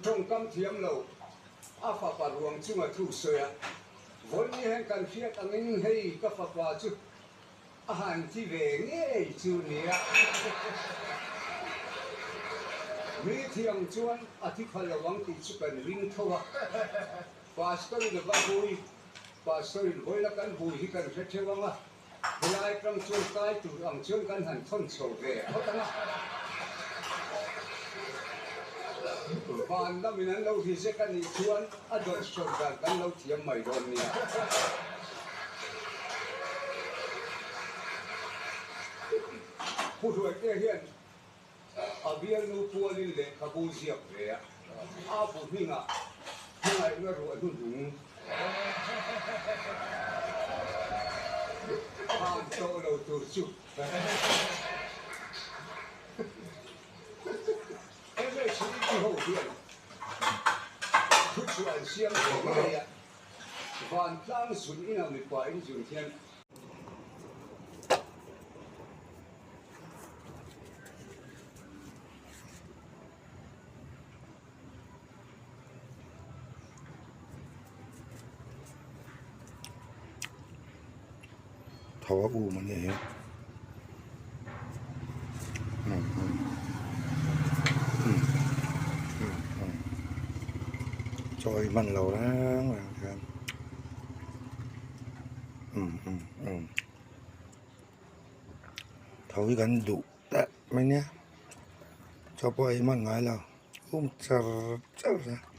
Tawngkam thiam lo a fapa ruang chunga thu sawi a, Vawlni hian kan hriat angin hei ka fapa chu A han ti ve ngei chu nia. Mi thiang chuan a thi pha lo ang tih chu kan ring tho a. Pastor in a va hui, Pastor in vawi la kan hui hi kan hre theuh ang a, helai tang chuan kai tur ang chuan kan han thawn chho ve phawt ang a. Van lamin an lo reject a nih chuan a dawt sawi dan kan lo thiam mai dawn nia. Pu Hruaite hian a bialnu pualin lehkhabu ziak ve a, a bu hmingah hmangaihna ruah hnuhnung khan tawh lo tur chu MHEP ho hian thuchhuah an siam ve ngei a. Vantlang zun ina mipa in zun hian. Tho a um a nih hi chaw ei hman lo reng reng hian tho hi kan duh teh mai nia chaw pawh ei hman ngai lo um char char a.